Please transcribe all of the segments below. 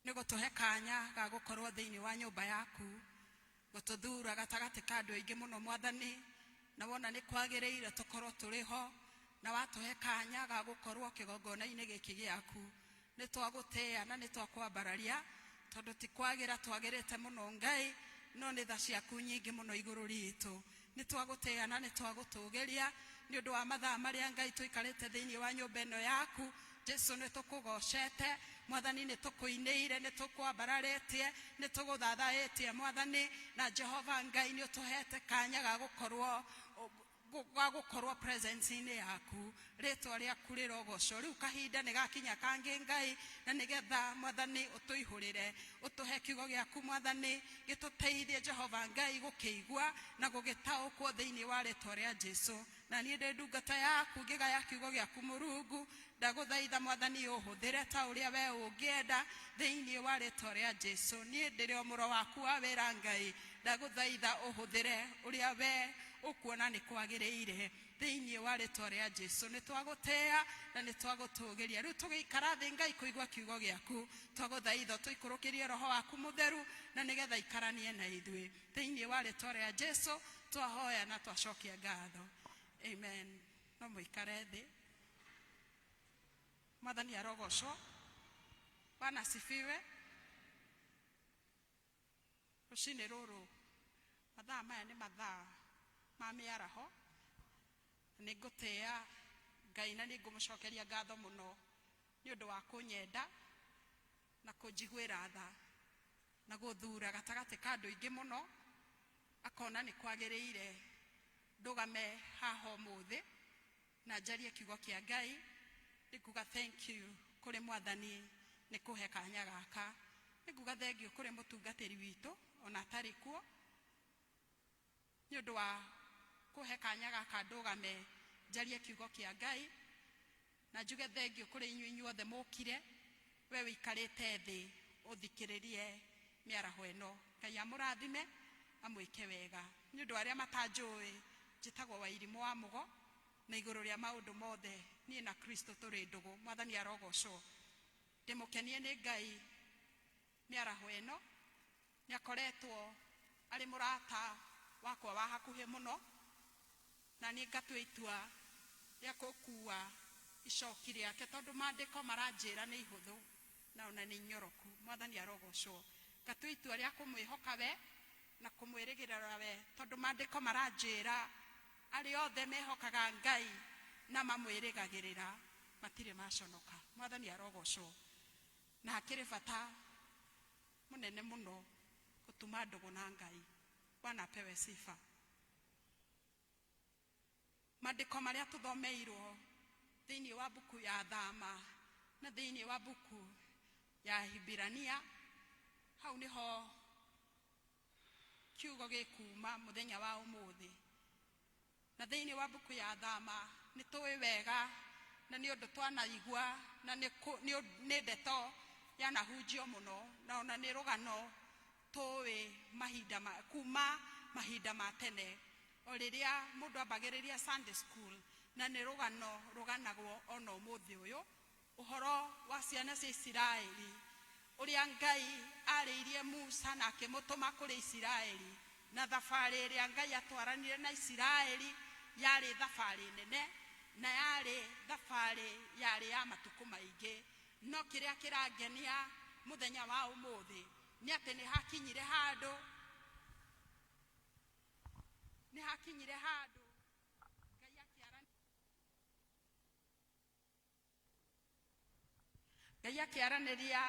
Nĩ gũtũhe kanya ga gũkorwo thĩinĩ wa nyũmba yaku, gũtũthura gatagatĩ ka andũ aingĩ mũno Mwathani, na wona nĩ kwagĩrĩire tũkorwo tũrĩ ho, na watũhe kanya ga gũkorwo kĩgongona-inĩ gĩkĩ gĩaku. Nĩ twagũtĩĩa na nĩ twakwambararia, tondũ ti kwagĩra twagĩrĩte mũno Ngai, no nĩ tha ciaku nyingĩ mũno igũrũ ritũ. Nĩ twagũtĩĩa na nĩ twagũtũũgĩria nĩ ũndũ wa mathaa marĩa Ngai tũikarĩte thĩinĩ wa nyũmba ĩno yaku. Jesu nĩ tũkũgocete, Mwathani nĩ tũkũinĩire, nĩ tũkwambararĩtie, nĩ tũgũthathaĩtie Mwathani, na Jehova Ngai nĩ ũtũhete kanya ga gũkorwo ga gũkorwo presence-inĩ yaku. Rĩtwa rĩaku rĩrogocwo. Rĩu kahinda nĩ gakinya kangĩ Ngai, na nĩgetha Mwathani ũtũihũrĩre, ũtũhe kiugo gĩaku Mwathani, gĩtũteithie Jehova Ngai gũkĩigua na gũgĩtaũkwo thĩinĩ wa rĩtwa rĩa Jesu. Na niĩ ndĩ ndungata yaku ngĩgaya kiugo gĩaku Mũrungu, ndagũthaitha Mwathani ũhũthĩre ta ũrĩa we ũngĩenda thĩinĩ wa rĩtwa rĩa Jesu. Niĩ ndĩrĩ o mũro waku wa wĩra Ngai, ndagũthaitha ũhũthĩre ũrĩa we ũkuona nĩ kwagĩrĩire thĩinĩ wa rĩtwa rĩa Jesu. Nĩ twagũtĩĩa na nĩ twagũtũgĩria. Rĩu tũgĩikara thĩ Ngai kũigua kiugo gĩaku, twagũthaitha ũtũikũrũkĩrie roho waku mũtheru na nĩgetha ikaranie na ithuĩ thĩinĩ wa rĩtwa rĩa Jesu twahoya na twacokia ngatho, amen. No mũikare thĩ. Mwathani arogocwo. Bwana asifiwe. Rũcinĩ rũrũ mathaa maya nĩ mathaa ma mĩaraho, na nĩ ngũtĩĩa Ngai na nĩ ngũmũcokeria ngatho mũno nĩ ũndũ wa kũnyenda na kũnjiguĩra tha na gũthura gatagatĩ ka andũ aingĩ mũno, akona nĩ kwagĩrĩire ndũgame haha ũmũthĩ na njarie kiugo kĩa Ngai. Nĩ nguga thank you kũrĩ Mwathani nĩ kũhe kanya gaka. Nĩ nguga thengiũ kũrĩ mũtungatĩri witũ ona atarĩ kuo nĩ ũndũ wa kũhe kanya gaka ndũgame njarie kiugo kĩa Ngai, na njuge thengiũ kũrĩ inyuĩ inyuothe mũkire, we ũikarĩte thĩ ũthikĩrĩrie mĩaraho ĩno. Ngai amũrathime, amwĩke wega. Nĩ ũndũ wa arĩa matanjũĩ, njĩtagwo Wairimũ wa Mũgo, na igũrũ rĩa maũndũ mothe niĩ na Kristo tũrĩ ndũgũ. Mwathani arogocwo. Ndĩmũkenie nĩ Ngai mĩaraho ĩno. Nĩ akoretwo arĩ mũrata wakwa wa hakuhĩ mũno, na niĩ ngatua itua rĩa gũkua icoki rĩake tondũ maandĩko maranjĩra nĩ ihũthũ na ona nĩ inyoroku. Mwathani arogocwo. Ngatua itua rĩa kũmwĩhoka we na kũmwĩrĩgĩrĩra we tondũ maandĩko maranjĩra arĩa othe mehokaga Ngai na mamwĩrĩgagĩrĩra matirĩ maconoka. Mwathani arogocwo. Na hakĩrĩ bata mũnene mũno gũtuma ndũgũ na Ngai. Bwana apewe sifa. Maandĩko marĩa tũthomeirwo thĩinĩ wa mbuku ya Thama na thĩinĩ wa mbuku ya Hibirania, hau nĩho kiugo gĩkuma mũthenya wa ũmũthĩ. Na thĩinĩ wa mbuku ya Thama nĩ tũĩ wega na nĩ ũndũ twanaigua na nĩ ndeto yanahunjio mũno na ona nĩ rũgano tũĩ mahinda ma, kuma mahinda ma tene o rĩrĩa mũndũ ambagĩrĩria Sunday school, na nĩ rũgano rũganagwo ona ũmũthĩ ũyũ, ũhoro wa ciana cia Isiraeli, ũrĩa Ngai arĩirie Musa na akĩmũtũma kũrĩ Isiraeli, na thabarĩ ĩrĩa Ngai atwaranire na Isiraeli yarĩ thabarĩ nene na yarĩ thabarĩ yarĩ ya matukũ maingĩ. No kĩrĩa kĩrangenia mũthenya wa ũmũthĩ nĩ atĩ nĩ hakinyire handũ, nĩ hakinyire handũ Ngai akĩaranĩria Ngai akĩaranĩria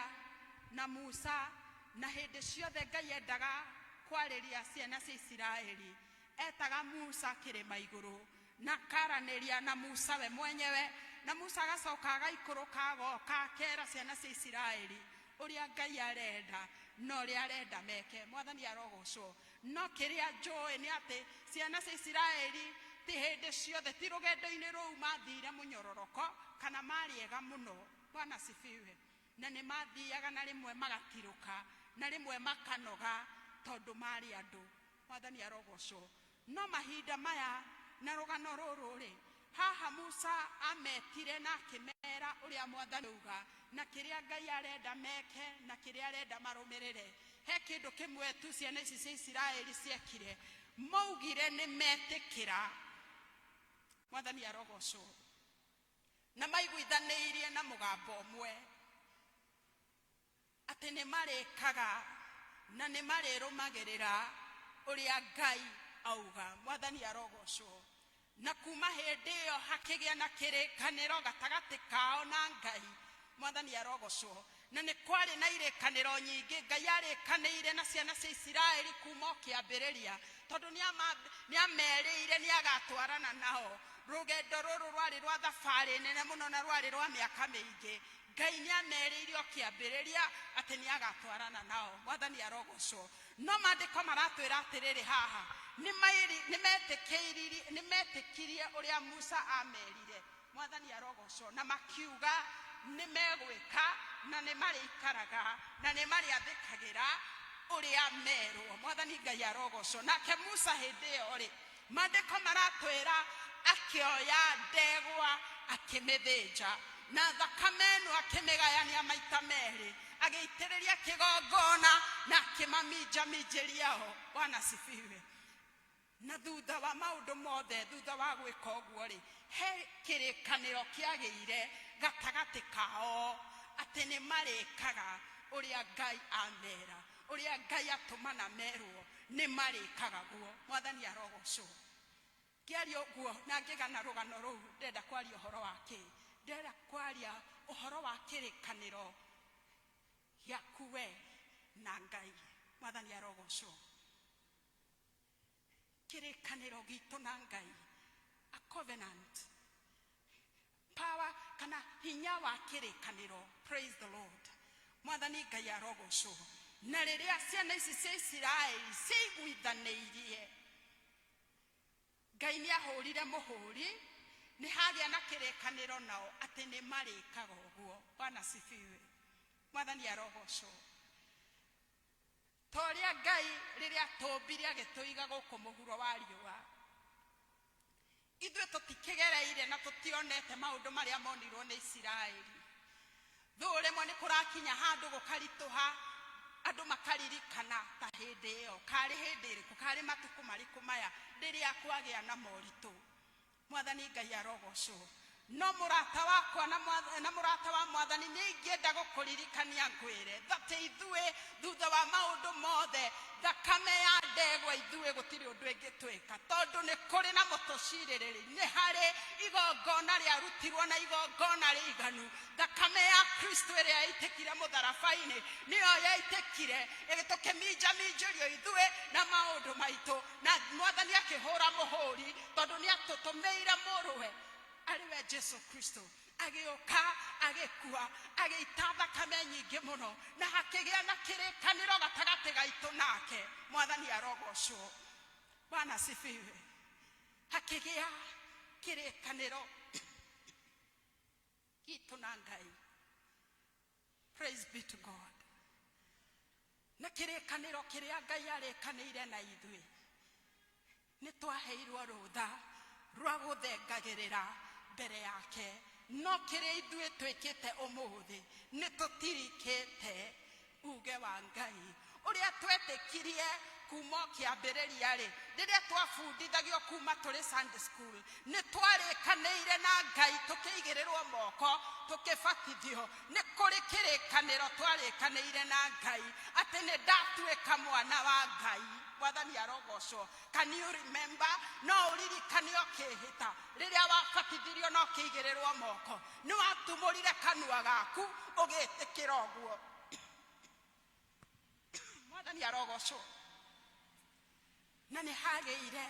na Musa, na hĩndĩ ciothe Ngai endaga kwarĩria ciana cia Isiraeli, etaga Musa kĩrĩma igũrũ na akaranĩria na Musa we mwenyewe, na Musa agacoka agaikũrũka agoka akera ciana cia Isiraeli ũrĩa Ngai arenda na ũrĩa arenda meke. Mwathani arogocwo. No kĩrĩa njũĩ nĩ atĩ ciana cia Isiraeli ti hĩndĩ ciothe, ti rũgendo-inĩ rũu mathire mũnyororoko kana marĩ ega mũno. Bwana asifiwe. Na nĩ mathiaga na rĩmwe magatirũka na rĩmwe makanoga tondũ marĩ andũ. Mwathani arogocwo. No mahinda maya na rũgano rũrũ-rĩ, Haha Musa ametire na akĩmera ũrĩa Mwathani auga na kĩrĩa Ngai arenda meke na kĩrĩa arenda marũmĩrĩre. He kĩndũ kĩmwe tu ciana ici cia Isiraeli ciekire, maugire nĩ metĩkĩra. Mwathani arogocwo. Na maiguithanĩirie na mũgambo ũmwe atĩ nĩ marĩkaga na nĩ marĩrũmagĩrĩra ũrĩa Ngai auga. Mwathani arogocwo. Na kuma hĩndĩ ĩyo hakĩgĩa na kĩrĩkanĩro gatagatĩ kao na Ngai. Mwathani arogocwo. Na nĩ kwarĩ na irĩkanĩro nyingĩ Ngai arĩkanĩire na ciana cia Isiraeli kuma o kĩambĩrĩria, tondũ nĩ amerĩire nĩ agatwarana nao. Rũgendo rũrũ rwarĩ rwa thabarĩ nene mũno na rwarĩ rwa mĩaka mĩingĩ. Ngai nĩ amerĩire o kĩambĩrĩria atĩ nĩ agatwarana nao. Mwathani arogocwo. No maandĩko maratwĩra atĩrĩrĩ haha, nĩ metĩkirie ũrĩa Musa amerire. Mwathani arogocwo. Na makiuga nĩ megwĩka na nĩ marĩikaraga na nĩ marĩathĩkagĩra ũrĩa merwo. Mwathani Ngai arogocwo. Nake Musa hĩndĩ ĩyo rĩ, maandĩko maratwĩra akĩoya ndegwa akĩmĩthĩnja, na thakame ĩno akĩmĩgayania maita merĩ, agĩitĩrĩria kĩgongona na akĩmaminjaminjĩria ho. Bwana asifiwe. Na thutha wa maũndũ mothe, thutha wa gwĩka ũguo rĩ, he kĩrĩkanĩro kĩagĩire gatagatĩ kao atĩ nĩ marĩkaga ũrĩa Ngai amera, ũrĩa Ngai atũmana merwo nĩ marĩkaga guo. Mwathani arogocwo. Ngĩaria ũguo na ngĩgana rũgano rũu, ndĩrenda kwaria ũhoro wa kĩ? Ndĩrenda kwaria ũhoro wa kĩrĩkanĩro gĩaku we na Ngai. Mwathani arogocwo. Kĩrĩkanĩro gitũ na Ngai, a covenant power kana hinya wa kĩrĩkanĩro. Praise the Lord. Mwathani Ngai arogocwo. Na rĩrĩa ciana ici cia Isiraeli ciaiguithanĩirie, Ngai nĩ ahũrire mũhũri, nĩ hagĩa na kĩrĩkanĩro nao atĩ nĩ marĩkaga ũguo. Bwana asifiwe. Mwathani arogocwo. Ta ũrĩa Ngai rĩrĩa atũmbire agĩtũiga gũkũ mũhuro wa riũa, ithuĩ tũtikĩgereire na tũtionete maũndũ marĩa monirwo nĩ Isiraeli. Thũ rĩmwe nĩ kũrakinya handũ gũkaritũha, andũ makaririkana ta hĩndĩ ĩyo, karĩ hĩndĩ ĩrĩkũ, karĩ matukũ marĩkũ maya rĩrĩa kwagĩa na moritũ. Mwathani Ngai arogocwo. No mũrata wakwa na mũrata wa Mwathani, nĩ ingĩenda gũkũririkania ngwĩre atĩ ithuĩ thutha wa maũndũ mothe, thakame ya ndegwa ithuĩ gũtirĩ ũndũ ĩngĩtwĩka, tondũ nĩ kũrĩ na mũtũcirĩrĩri, nĩ harĩ igongona rĩarutirwo na igongona rĩiganu. Thakame ya Kristo ĩrĩa yaitĩkire mũtharaba-inĩ nĩyo yaitĩkire ĩgĩtũkĩminjaminjĩrio ithuĩ na maũndũ maitũ, na Mwathani akĩhũra mũhũri tondũ nĩ atũtũmĩire mũrũwe arĩ we Jesu Kristo, agĩũka agĩkua agĩita thakame nyingĩ mũno, na hakĩgĩa na kĩrĩkanĩro gatagatĩ gaitũ nake. Mwathani arogocwo. Bwana asifiwe. Hakĩgĩa kĩrĩkanĩro gitũ na Ngai. Praise be to God. Na kĩrĩkanĩro kĩrĩa Ngai arĩkanĩire na ithuĩ, nĩ twaheirwo rũtha rwa gũthengagĩrĩra mbere yake. No kĩrĩa ithuĩ twĩkĩte ũmũthĩ, nĩ tũtirikĩte uge wa Ngai ũrĩa twetĩkirie kuma o kĩambĩrĩria rĩ, rĩrĩa twabundithagio kuma tũrĩ Sunday school, nĩ twarĩkanĩire na Ngai tũkĩigĩrĩrwo moko tũkĩbatithio. Nĩ kũrĩ kĩrĩkanĩro twarĩkanĩire na Ngai atĩ nĩ ndatuĩka mwana wa Ngai. Mwathani arogocwo. Can you remember? No ũririkane ũkĩhĩta rĩrĩa wabatithirio na ũkĩigĩrĩrwo moko, nĩ watumũrire kanua gaku ũgĩtĩkĩra ũguo. Mwathani arogocwo. Na nĩ hagĩire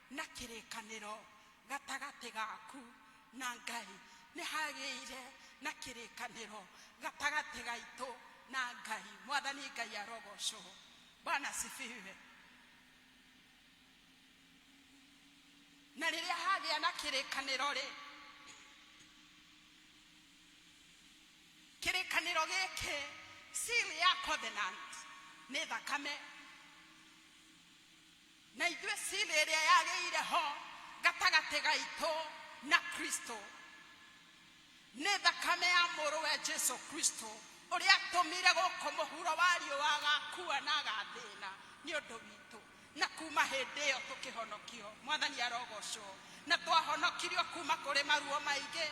na kĩrĩkanĩro gatagatĩ gaku na Ngai, nĩ hagĩire na kĩrĩkanĩro gatagatĩ gaitũ na Ngai. Mwathani Ngai arogocwo. Bwana asifiwe. Na rĩrĩa hagĩa na kĩrĩkanĩro rĩ, kĩrĩkanĩro gĩkĩ, seal ya covenant nĩ thakame, na ithuĩ seal ĩrĩa yagĩire ho gatagatĩ gaitũ na Kristo nĩ thakame ya mũrũwe Jesu Kristo ũrĩa atũmire gũkũ mũhuro wa riũa agakua na agathĩna nĩ ũndũ witũ, na kuma hĩndĩ ĩyo tũkĩhonokio. Mwathani arogocwo. Na twahonokirio kuma kũrĩ maruo maingĩ.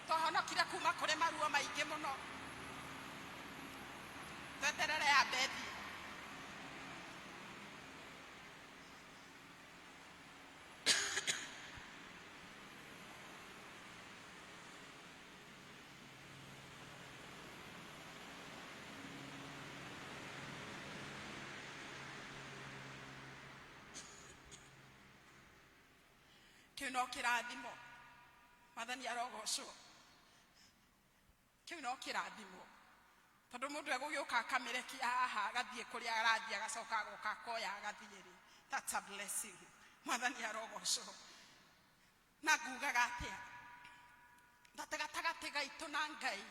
Twahonokire kuma kũrĩ maruo maingĩ mũno. Tweterere ya bethi. Kĩu no kĩrathimo. Mwathani arogocwo. Kĩu no kĩrathimo, tondũ mũndũ egũgĩũka akamĩrekia haha, agathiĩ kũrĩa arathiĩ, agacoka agoka akoya agathiĩ rĩ, that's a blessing. Mwathani arogocwo. Na ngugaga atĩa? That gatagatĩ gaitũ na Ngai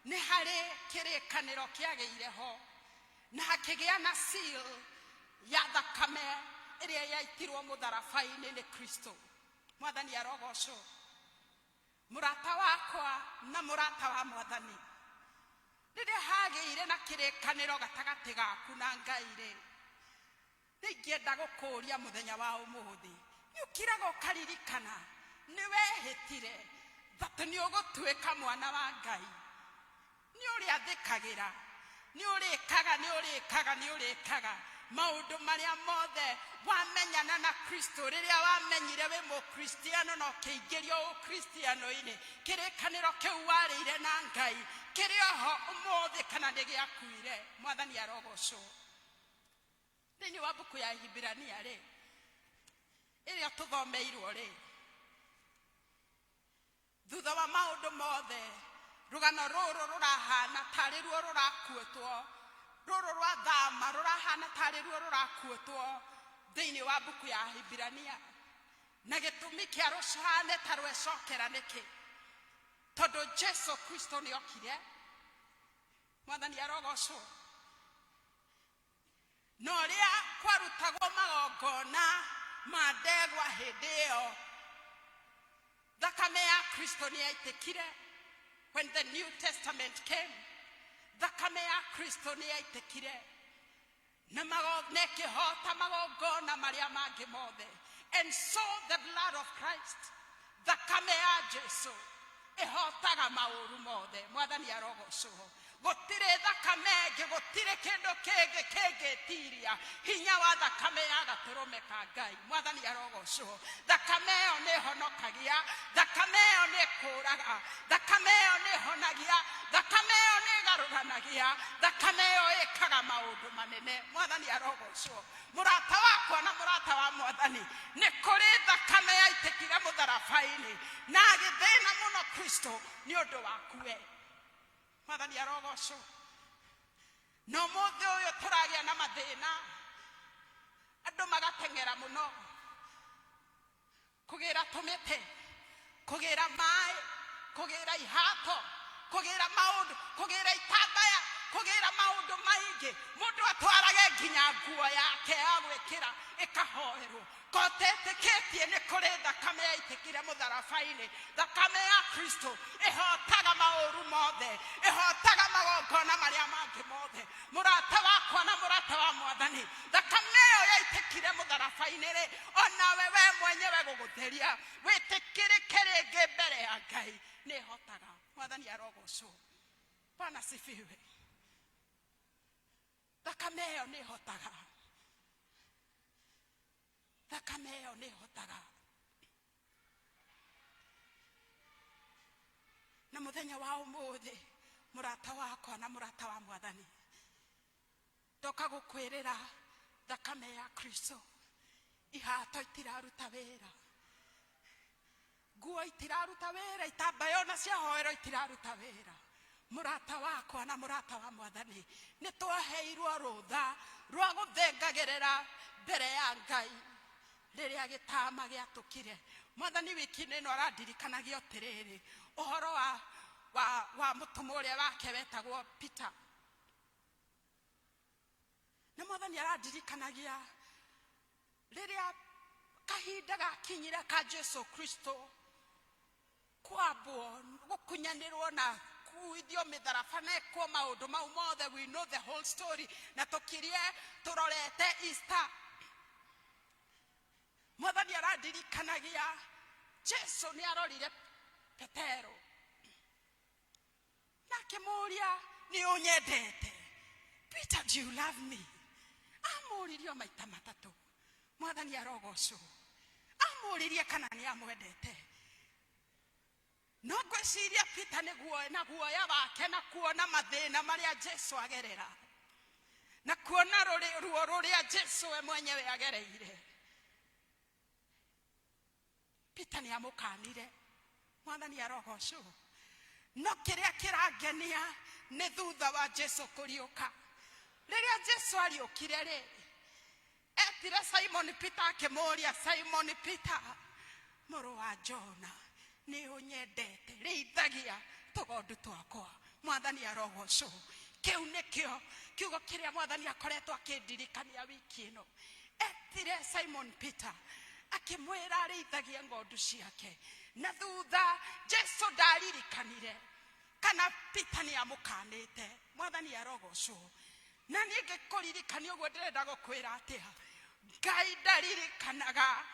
nĩ harĩ kĩrĩkanĩro kĩagĩire ho, na hakĩgĩa na seal ya thakame ĩrĩa yaitirwo mũtharaba-inĩ nĩ Kristo. Mwathani arogocwo. Mũrata wakwa na mũrata wa Mwathani, rĩrĩa hagĩire na kĩrĩkanĩro gatagatĩ gaku na Ngai rĩ, nĩ ingĩenda gũkũũria mũthenya wa ũmũthĩ, nĩ ũkiraga ũkaririkana nĩ wehĩtire that nĩ ũgũtuĩka mwana wa Ngai, nĩ ũrĩathĩkagĩra, nĩ ũrĩkaga, nĩ ũrĩkaga, nĩ ũrĩkaga maũndũ marĩa mothe wamenyana na Kristo. Rĩrĩa wamenyire wĩ mũkristiano na ũkĩingĩrio ũkristiano-inĩ, kĩrĩkanĩro kĩu warĩire na Ngai kĩrĩ oho ũmũthĩ kana nĩ gĩakuire? Mwathani arogocwo. Thĩinĩ wa mbuku ya Hibirania rĩ, ĩrĩa tũthomeirwo rĩ, thutha wa maũndũ mothe, rũgano rũrũ rũrahana tarĩ ruo rũrakuĩtwo, rũrũ rwa thama rũrahana tarĩ ruo rũrakuĩtwo thĩinĩ wa mbuku ya Hibirania. Na gĩtũmi kĩa rũcane ta rwecokera nĩkĩ? Tondũ Jesu Kristo nĩ okire. Mwathani arogocwo. Na ũrĩa kwarutagwo magongona ma ndegwa hĩndĩ ĩyo, thakame ya Kristo nĩ yaitĩkire. When the New Testament came, thakame ya Kristo nĩ yaitĩkire na na ĩkĩhota magongona marĩa mangĩ mothe. And so the blood of Christ, thakame ya Jesu, ĩhotaga maũru mothe. Mwathani arogocwo. Gũtirĩ thakame ĩngĩ, gũtirĩ kĩndũ kĩngĩ kĩngĩtiria hinya wa thakame ya gatũrũme ka Ngai. Mwathani arogocwo. Thakame ĩyo nĩ ĩhonokagia, thakame ĩyo nĩ ĩkũraga, thakame ĩyo nĩ ĩhonagia, thakame ĩyo nĩ ĩgarũranagia, thakame ĩyo ĩkaga maũndũ manene. Mwathani arogocwo. Mũrata wakwa na mũrata wa Mwathani, nĩ kũrĩ thakame yaitĩkire mũtharaba-inĩ na agĩthĩna mũno Kristo nĩ ũndũ waku we. Mwathani arogocwo. Na ũmũthĩ ũyũ tũragĩa na mathĩna, andũ magateng'era mũno kũgĩra tũmĩtĩ, kũgĩra maĩ, kũgĩra ihato, kũgĩra maũndũ, kũgĩra itambaya, kũgĩra maũndũ maingĩ. Mũndũ atwarage nginya nguo yake ya gwĩkĩra ĩkahoerwo. Kotetĩkĩtie nĩ kũrĩ thakame yaitĩkire mũtharaba-inĩ. Thakame ya Kristo ĩhotaga maũru mothe, ĩhotaga magongona marĩa mangĩ mothe. Mũrata wakwa na mũrata wa Mwathani, thakame ĩyo yaitĩkire mũtharaba-inĩ rĩ, onawe we mwenyewe gũgũtheria wĩtĩkĩrĩke rĩngĩ mbere ya Ngai, nĩ ĩhotaga. Mwathani arogocwo. Bwana sifiwe. Thakame ĩyo nĩ ĩhotaga, thakame ĩyo nĩ ĩhotaga. Na mũthenya wa ũmũthĩ, mũrata wakwa na mũrata wa Mwathani, ndoka gũkwĩrĩra thakame ya Kristo. Ihato itiraruta wĩra, nguo itiraruta wĩra, itambaya ona cia hoero itiraruta wĩra. Mũrata wakwa na mũrata wa Mwathani, nĩ twaheirwo rũtha rwa gũthengagĩrĩra mbere ya Ngai rĩrĩa gĩtama gĩatũkire. Mwathani wiki-inĩ ĩno arandirikanagia atĩrĩrĩ, ũhoro wa mũtũmwo ũrĩa wake wetagwo Peter. Na Mwathani arandirikanagia rĩrĩa kahinda gakinyire ka Jesu Kristo kwambwo, gũkunyanĩrwo na kuithio mĩtharaba na ekwo maũndũ mau mothe. We know the whole story, na tũkirie tũrorete Easter. Mwathani arandirikanagia Jesu nĩ arorire Petero na akĩmũria, "Nĩ ũnyendete? Peter, do you love me?" Amũririe o maita matatũ. Mwathani arogocwo. Amũririe kana nĩ amwendete. No ngwĩciria Peter nĩ guoya na guoya wake na kuona mathĩna marĩa Jesu agerera na kuona ruo rũrĩa Jesu we mwenyewe agereire, Peter nĩ amũkanire. Mwathani arogocwo. No kĩrĩa kĩrangenia nĩ thutha wa Jesu kũriũka, rĩrĩa Jesu ariũkire rĩ, etire Simon Peter akĩmũria, "Simon Peter, mũrũ wa Jona, nĩ ũnyendete? Rĩithagia tũgondu twakwa." Mwathani arogocwo. Kĩu nĩkĩo kiugo kĩrĩa Mwathani akoretwo akĩndirikania wiki ĩno. Etire Simon Peter akĩmwĩra arĩithagie ng'ondu ciake, na thutha Jesu ndaririkanire kana Peter nĩ amũkanĩte. Mwathani arogocwo. Na niĩ ngĩkũririkania ũguo, ndĩrenda gũkwĩra atĩa? Ngai ndaririkanaga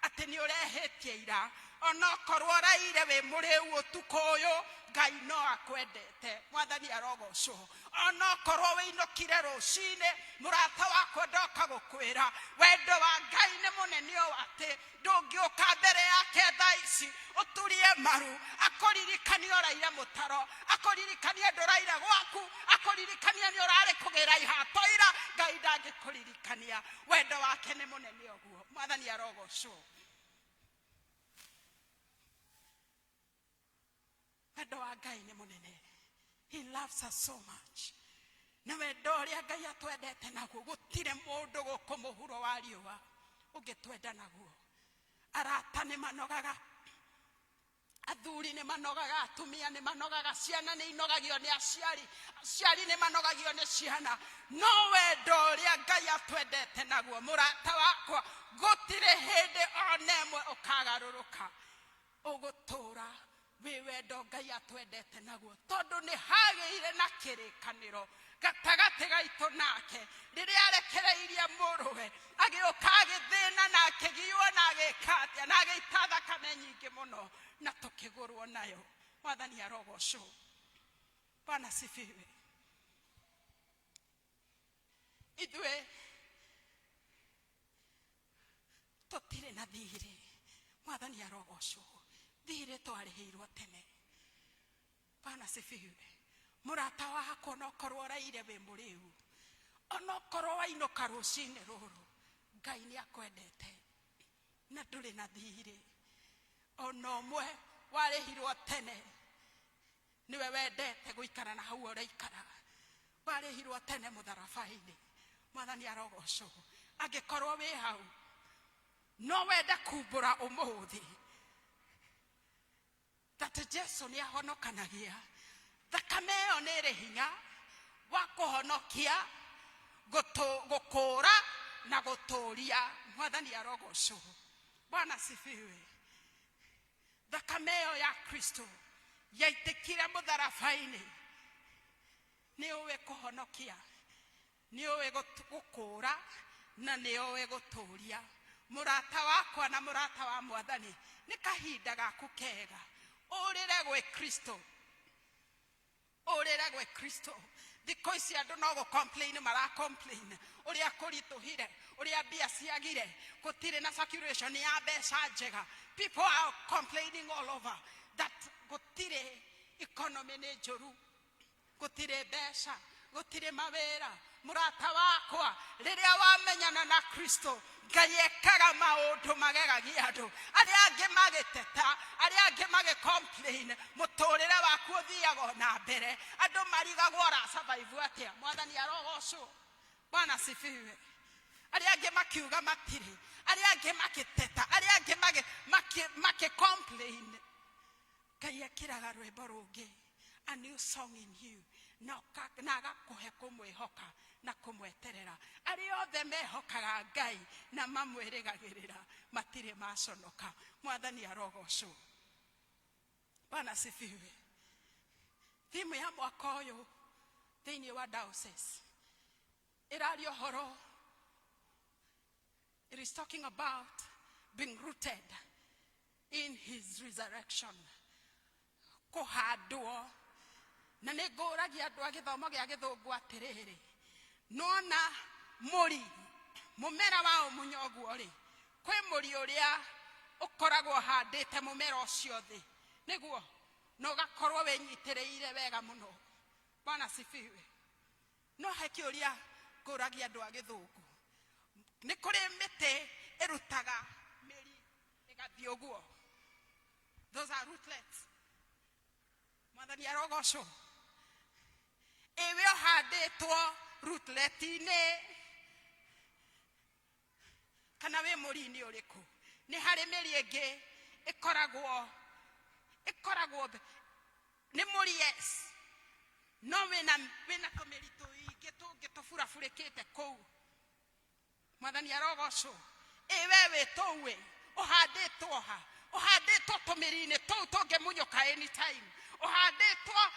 atĩ nĩ ũrehĩtie ira. Onokorwo ũraire wĩ mũrĩu ũtukũ ũyũ, Ngai no akwendete. Mwathani arogocwo. Onokorwo wĩinũkire rũcinĩ, mũrata wakwa, ndoka gũkwĩra wendo wa Ngai nĩ mũnene ũũ atĩ ndũngĩũka mbere yake thaa ici ũturie maru, akũririkanie ũraire mũtaro, akũririkanie ndũraire gwaku, akũririkanie nĩ ũrarĩ kũgĩra ihato ira. Ngai ndangĩkũririkania. Wendo wake nĩ mũnene ũguo. Mwathani arogocwo. Wendo wa Ngai nĩ mũnene. He loves us so much. Na wendo ũrĩa Ngai atwendete naguo, gũtirĩ mũndũ gũkũ mũhuro wa riũa ũngĩtwenda naguo. Arata nĩ manogaga, athuri nĩ manogaga, atumia nĩ manogaga, ciana nĩ inogagio nĩ aciari, aciari nĩ manogagio nĩ ciana, no wendo ũrĩa Ngai atwendete naguo, mũrata wakwa, gũtirĩ hĩndĩ ona ĩmwe ũkagarũrũka. Ũgũtũra wĩ wendo Ngai atwendete naguo, tondũ nĩ hagĩire na kĩrĩkanĩro gatagatĩ gaitũ nake rĩrĩa arekereirie mũrũwe agĩũka agĩthĩna na akĩgiwo na agĩka atĩa na agĩita thakame nyingĩ mũno na tũkĩgũrwo nayo. Mwathani arogocwo. Bwana sifiwe. Ithuĩ tũtirĩ na thirĩ. Mwathani arogocwo. Thirĩ twarĩhĩirwo tene. Bwana sifiwe. Mũrata wakwa, onokorwo ũraire wĩ mũrĩu, onokorwo wainũka rũcinĩ rũrũ, Ngai nĩ akwendete na ndũrĩ na thirĩ ona ũmwe. Warĩhirwo tene. Nĩwe wendete gũikara na hau ũraikara. Warĩhirwo tene mũtharaba-inĩ. Mwathani arogocwo. Angĩkorwo wĩ hau no wende kumbũra ũmũthĩ that Jesu nĩ ahonokanagia, thakame ĩyo nĩ ĩrĩ hinya wa kũhonokia, gũkũũra na gũtũũria. Mwathani arogocwo. Bwana sifiwe. Thakame ĩyo ya Kristo yaitĩkire mũtharaba-inĩ nĩ ũĩ kũhonokia, nĩ ũĩ gũkũũra na nĩ ũĩ gũtũũria. Mũrata wakwa na mũrata wa Mwathani, nĩ kahinda gaku kega ũrĩre gwĩ Kristo, ũrĩre gwĩ Kristo. Thikũ ici andũ no gũ complain, mara complain ũrĩa kũritũhire, ũrĩa mbia ciagire, gũtirĩ na circulation ya mbeca njega. People are complaining all over that gũtirĩ, economy nĩ njũru, gũtirĩ mbeca, gũtirĩ mawĩra. Mũrata wakwa, rĩrĩa wamenyana na Kristo, Ngai ekaga maũndũ magegagia andũ arĩa angĩ magĩteta, arĩa angĩ magĩ complain. Mũtũrĩre waku ũthiaga o na mbere. Andũ marigagwo ũra survive atĩa. Mwathani arogocwo. Bwana sifiwe. Arĩa angĩ makiuga matirĩ, arĩa angĩ makĩteta, arĩa angĩ makĩ complain, Ngai ekĩraga rwĩmbo rũngĩ, a new song in you, na agakũhe kũmwĩhoka. Na kũmweterera. Arĩa othe mehokaga Ngai na mamwĩrĩgagĩrĩra matirĩ maconoka. Mwathani arogocwo. Bwana asifiwe. Thimu ya mwaka ũyũ thĩinĩ wa diocese ĩraria ũhoro, it is talking about being rooted in his resurrection, kũhandwo. Na nĩ ngũragia andũ a gĩthomo gĩa gĩthũngũ atĩrĩrĩ, nona mũri mũmera wa ũmunya ũguo rĩ, kwĩ mũri ũrĩa ũkoragwo ũhandĩte mũmera ũcio thĩ nĩguo na ũgakorwo wĩnyitĩrĩire wega mũno. Bwana sifiwe. No he kĩũria ngũragia andũ a gĩthũngũ, nĩ kũrĩ mĩtĩ ĩrutaga mĩri ĩgathiĩ ũguo, those are rootlets. Mwathani arogocwo. Ĩwe ũhandĩtwo rootlet-inĩ kana wĩ mũri-inĩ ũrĩkũ? Nĩ harĩ mĩri ĩngĩ ĩkoragwo nĩ mũri, yes, no wĩna tũmĩri tũingĩ tũngĩ tũburaburĩkĩte kũu. Mwathani arogocwo. Ĩ we wĩ tũu ĩ ũhandĩtwo ha? Ũhandĩtwo tũmĩri-inĩ tũu tũngĩmunyũka anytime, ũhandĩtwo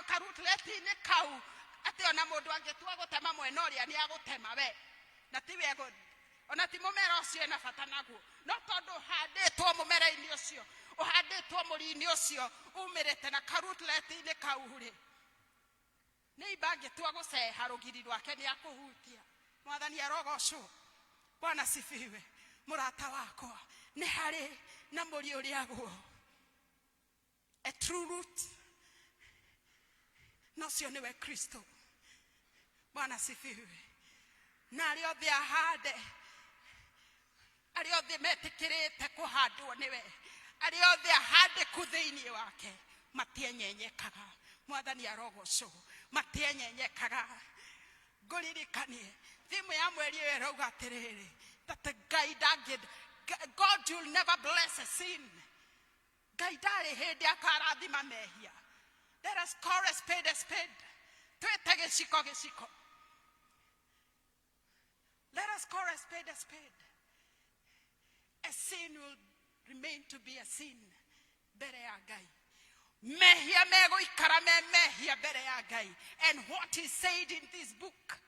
karutlet-inĩ kau atĩ ona mũndũ angĩtua gũtema mwena ũrĩa nĩ agũtema we, na tiwe ona ti mũmera ũcio ena bata naguo, no tondũ ũhandĩtwo mũmera-inĩ ũcio, ũhandĩtwo mũri-inĩ ũcio umĩrĩte na karutlet-inĩ kau rĩ, nĩ imba angĩtua gũceha rũgiri rwake nĩ akũhutia. Mwathani arogocwo. Bwana sifiwe. Mũrata wakwa, nĩ harĩ na mũri ũrĩagwo, a true root, na ũcio nĩwe Kristo. Bwana sifiwe. Na arĩa othe ahande, arĩa othe metĩkĩrĩte kũhandwo nĩwe, arĩa othe ahandĩku thĩinĩ wake matienyenyekaga. Mwathani arogocwo. Matienyenyekaga. Ngũririkanie thimũ ya mweri ĩyo ĩrauga atĩrĩrĩ, that Ngai ndangĩ, God will never bless a sin. Ngai ndarĩ hĩndĩ akarathima mehia. Let us call a spade a spade. Twĩte gĩciko gĩciko. Let us call a spade a spade. A sin will remain to be a sin mbere ya Ngai. Mehia megũikara me mehia mbere ya Ngai. And what is said in this book,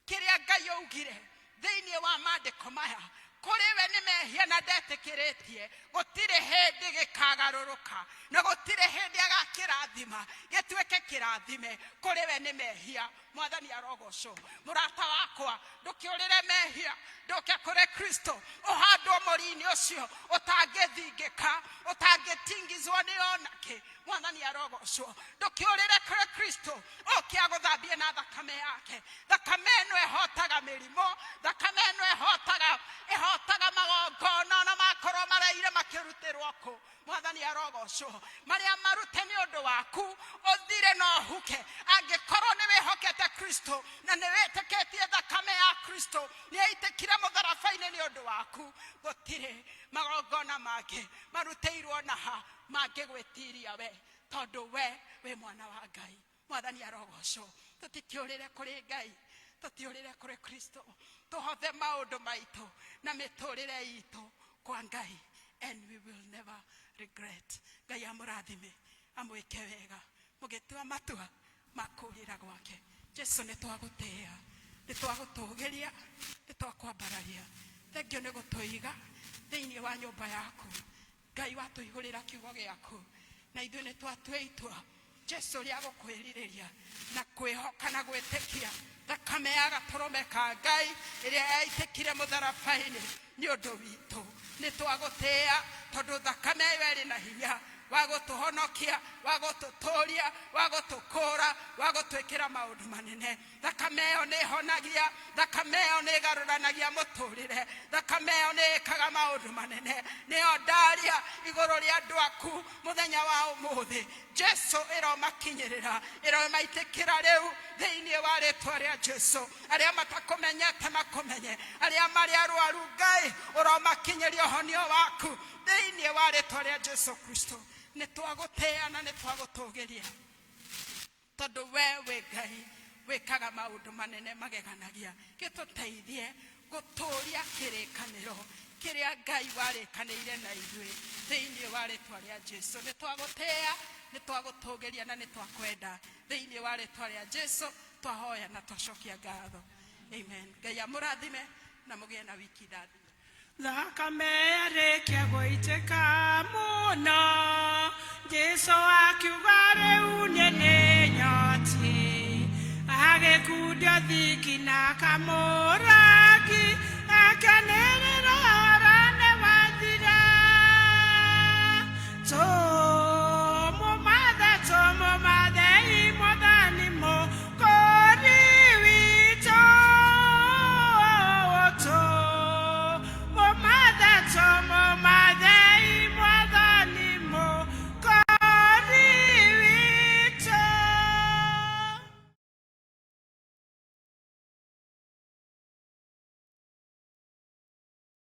kĩrĩa Ngai augire thĩinĩ wa maandĩko maya, kũrĩ we nĩ mehia na ndetĩkĩrĩtie. Gũtirĩ hĩndĩ gĩkagarũrũka na gũtirĩ hĩndĩ agakĩrathima gĩtuĩke kĩrathime. Kũrĩ we nĩ mehia. Mwathani arogocwo. Mũrata wakwa, ndũkĩũrĩre mehia, ndũke kũrĩ Kristo, ũhandwo mũri-inĩ ũcio ũtangĩthingĩka, ũtangĩtingizwo nĩ onakĩ. Mwathani arogocwo. Ndũkĩũrĩre kũrĩ Kristo, oke agũthambie na thakame yake. Thakame ĩno ĩhotaga mĩrimũ, thakame ĩno ĩhotaga magongona ona makorwo mareire makĩrutĩrwo kũ. Mwathani arogocwo. Marĩa marute nĩ ũndũ waku ũthire na ũhuke, angĩkorwo nĩ wĩhokete Kristo na nĩ wĩtĩkĩtie thakame ya Kristo nĩ yaitĩkire mũtharaba-inĩ nĩ ũndũ waku, gũtirĩ magongona mangĩ marutĩirwo naha mangĩgwĩtiria we, tondũ we wĩ mwana wa Ngai. Mwathani arogocwo. Tũtikĩũrĩre kũrĩ Ngai, tũtiũrĩre kũrĩ Kristo, tũhothe maũndũ maitũ na mĩtũrĩre itũ kwa Ngai, and we will never regret. Ngai amũrathime, amwĩke wega mũgĩtua matua ma kũũrĩra gwake. Jesu, nĩ twagũtĩĩa, nĩ twagũtũgĩria, nĩ twakwambararia. Thengio nĩ gũtũiga thĩinĩ wa nyũmba yaku. Ngai, watũihũrĩra kiugo gĩaku na ithuĩ nĩ twatua itua, Jesu, rĩa gũkwĩrirĩria na kwĩhoka na gwĩtĩkia thakame ya gatũrũme ka Ngai ĩrĩa yaitĩkire mũtharaba-inĩ nĩ ũndũ witũ. Nĩ twagũtĩĩa tondũ thakame ĩyo ĩrĩ na hinya wa gũtũhonokia, wa gũtũtũria, wa gũtũkũra, wa gũtwĩkĩra maũndũ manene. Thakame ĩyo nĩ ĩhonagia, thakame ĩyo nĩ ĩgarũranagia mũtũrĩre, thakame ĩyo nĩ ĩkaga maũndũ manene. Nĩyo ndaria igũrũ rĩa andũ aku mũthenya wa ũmũthĩ. Jesu, ĩromakinyĩrĩra, ĩromaitĩkĩra rĩu thĩinĩ wa rĩtwa rĩa Jesu. Arĩa matakũmenyete makũmenye, arĩa marĩ arwaru, Ngai, ũromakinyĩria ũhonio waku thĩinĩ wa rĩtwa rĩa Jesu Kristo. Nĩ twagũtĩĩa na nĩ twagũtũgĩria tondũ we wĩ Ngai. Wĩkaga maũndũ manene mageganagia. Gĩtũteithie gũtũũria kĩrĩkanĩro kĩrĩa Ngai warĩkanĩire na ithuĩ thĩinĩ wa rĩtwa rĩa Jesu. Nĩ twagũtĩĩa, nĩ twagũtũgĩria na nĩ twakwenda thĩinĩ wa rĩtwa rĩa Jesu. Twahoya na twacokia ngatho. Amen. Ngai amũrathime na mũgĩe na wiki ndathime. Thakame yarĩkia gũitĩka mũno, Jesu akiuga rĩu niĩ nĩ nyotiĩ, agĩkundio thiki na kamũrangi.